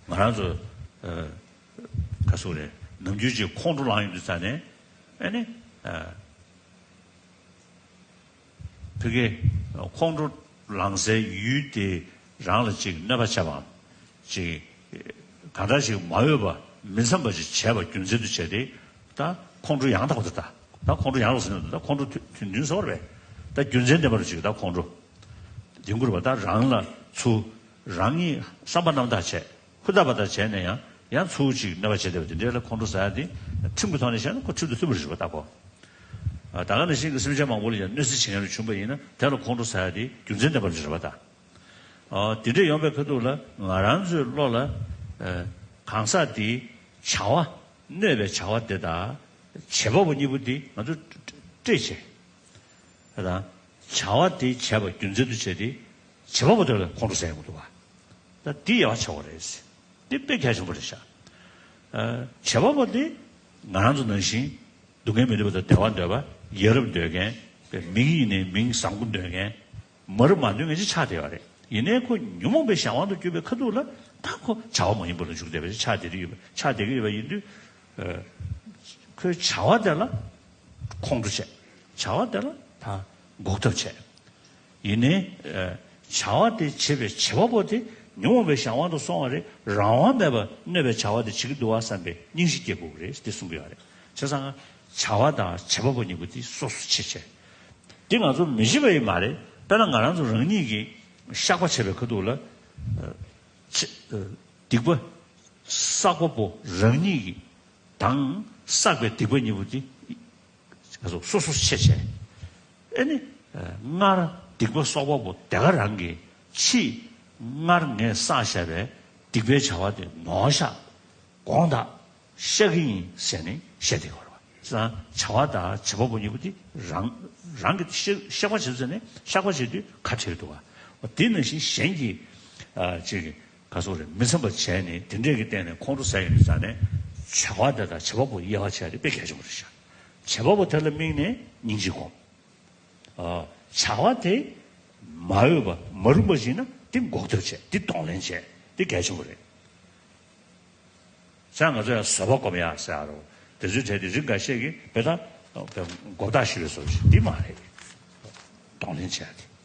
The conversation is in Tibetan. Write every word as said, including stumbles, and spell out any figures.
ང་རང་ཚོ་ཨ་ག་ཟེར་རེད། ནམ་རྒྱུན་ཅིག་ཁོང་ཁྲོ་ལངས་ཡོང་དུས་ཙ་ནས་ཨ་ནི་ཨ་ཕ་གི་ཁོང་ཁྲོ་ལངས་སའི་ཡུལ་དེ་རང་ལ་ཅིག་གནོད་པ་བྱས་པའམ་ཅིག་གང་འདྲ་ཞིག་མ་འོས་པ་མི་བསམ་པ་ཞིག་བྱས་པ་རྒྱུ་མཚན་དུ་བྱས་ཏེ། ད་ཁོང་ཁྲོ་ཡང་དག་པ་དེ། ད་ད་ཁོང་ཁྲོ་ཡང་དག་ཟེར་ན་ད་ཁོང་ཁྲོ་དུས་དུས་འདུན་ཟེར་བ་རེད། ད་རྒྱུ་མཚན་ལྡན་པ་རུ་ཅིག་ད་ཁོང་ཁྲོ་འདི་འགུར་བ། ད་རང་ལ་ཚུར་རང་ཉིད་བསམ་པ་རྣམ་དག་བྱས། ཧུར་ཐག་པ་དང་བྱས་ནས་ཡང་ཡང་ཚུར་ཅིག་གནོད་པ་བྱེད་བསྡད་པ་དེ་འདྲ་ལ་ཁོང་ཁྲོ་ཟ་ཡ་དེ་ཁྲིམས་ཀྱི་ཐོག་ནས་བཤད་ན་ཁོ་ཁྲིམས་དང་མཐུན་པ་རེད་པ། ད་ཁོ་ད་ག་ནང་བཞིན་གྱི་སེམས་ཅན་མང་པོ་ལ་ཡང་གནོད་འཚེ་བྱེད་མཁན་རེ་བྱུང་པ་ཡིན་ན་དེ་ལ་ཁོང་ཁྲོ་ཟ་ཡ་དེ་རྒྱུ་མཚན་ལྡན་པ་རེད་པ། ད་ཨ་དེ་འདྲ་ཡོང་པའི་ཁ་ཐུག་ལ་ང་རང་ཚོའི་བློ་ལ་ཨ་གང་ཟག་དེའི་བྱ་བ་གནོད་པའི་བྱ་བ་དེ་དང་བྱེད་པ་པོ་གཉིས་པོ་དེ་ང་ཚོ་སྤྲད་བྱས། ད་བྱ་བ་དེ་བྱས་པ་རྒྱུ་མཚན་དུ་བྱས་ཏེ་བྱེད་པ་པོ་དེ་ལ་ཁོང་ཁྲོ་ཟ་ཡ་མི་འདུག་པ། ད་འདི་ཡག་པ་ཆགས་པ་རེད། འདི་དཔེ་གལ་ཆེན་པོ་རེད་ཤག་ཨ་བྱེད་པ་པོ་དེ་ང་རང་ཚོ་ནང་བཞིན་སྡུག་བསྔལ་མི་འདོད་པ་དང་བདེ་བ་འདོད་པ། ཡ་རབས་འདོད་མཁན། མིང་ཡིན་ནའི་མིང་བཟང་པོ་འདོད་མཁན། མ་རབས་མ་འདོད་མཁན་ཅིག་ཆགས་བསྡད་ཡོད་རེད། ཡིན་ནའི་ཁོ་ཉོན་མོངས་པའི་གཞན་དབང་དུ་གྱུར་པའི་ཁ་ཐུག་ལ་ད་ཁོ་བྱ་བ་མ་ཡིན་པ་ལ་འཇུག་བསྡད་པ་ཅིག་ཆགས་བསྡད་ཀྱི་ཡོད་པ། ཆགས་བསྡད་ཀྱི་ཡོད་པ་ཡིན་དུས་ཨ་ཁོའི་བྱ་བ་དེ་ལ་ཁོང་ཁྲོ་བྱས། བྱ་བ་དེ་ལ་ད་འགོག་ཐབས་བྱས། ཡིན་ནའི་ཨ་བྱ་བ་དེ་བྱེད་པའི་བྱེད་པ་པོ་དེ་ཉོན་མོངས་པའི་གཞན་དབང་དུ་སོང་བ་རེད། རང་དབང་མེད་པར་གནོད་པའི་བྱ་བ་དེ་བྱེད་ཀྱི་འདུག་བ་བསམ་པའི་སྙིང་རྗེ་སྐྱེ་དགོས་ཀྱི་རེད། དེ་གསུང་གི་ཡོད་རེད། བྱས་ཙང་བྱ་བ་དང་བྱེད་པ་པོ་གཉིས་པོ་དེ་སོ་སོ་ཕྱེ་བྱས། དེ་ང་ཚོ་མི་བྱེད་པ་ཡིན་མ་རེད། དཔེར་ན་ང་རང་ཚོ་རང་ཉིད་ཀྱིས་བཤགས་པ་བྱེད་པའི་ཁ་ཐུག་ལ་ཨ་ཆེ་ཨ་སྡིག་པ་བསགས་པ་པོ་རང་ཉིད་ཀྱི་དང་བསགས་པའི་སྡིག་པ་གཉིས་པོ་དེ་ང་ཚོ་སོ་སོ་ཕྱེ་བྱས། ཨེ་ནི་ཨ་སྔར་སྡིག་པ་བསགས་པ་པོ་དེ་ག་རང་གིས་ཕྱིས་སྔར་ངས་བསགས་བཞག་པའི་སྡིག་པའི་བྱ་བ་དེ་ནོར་བཞག་དགོངས་དག་བཤགས་ཀྱི་ཡིན་ཟེར་ནས་བཤད་བསྡད་ཡོད་རེད་པ། བྱ་བ་དང་བྱེད་པ་པོ་གཉིས་པོ་དེ་རང་རང་གི་བཤགས་བཤགས་པ་བྱེད་ཟེར་ནས་བཤགས་པ་བྱེད་དུས་ཁ་བྲལ་འདུག་པ། དེ་ནང་བཞིན་གཞན་གྱིས་ཨ་ཅིག་ག་ཟེར་རེད། མི་བསམ་པ་བྱས་ནས་དེ་འདྲས་ཀྱི་སྟེང་ནས་ཁོང་ཁྲོ་ཟ་ཡོང་དུས་ཙ་ནས་བྱ་བ་དེ་དང་བྱེད་པ་པོ་དབྱེ་བ་ཕྱེ་ཡ་དེ་དཔེ་གལ་ཆེན་པོ་རེད་ཤག་བྱེད་པ་པོ་དེ་ལ་དམིགས་ནས་སྙིང་རྗེ་སྒོམ། ཨ་བྱ་བ་དེ་མ་འོས་པ་མ་རུང་བ་ཞིག་ན་དེ་འགོག་ཐབས་བྱས། དེ་གདོང་ལེན་བྱས། དེ་གལ་ཆེན་པོ་རེད། ས་ང་ཚོ་ཡང་བཟོད་པ་སྒོམ་ཡག་ཟེར་ཡག་རོ། དེ་ཚོའི་གྲས་དེ་རིགས་འགའ་ཤས་ཀྱིས་དཔེ་ད་དཔེ་འགོག་ཐབས་ཞུ་བའི་བཟོ་ཞིག་འདི་མ་རེད། གདོང་ལེན་བྱས་ཏེ།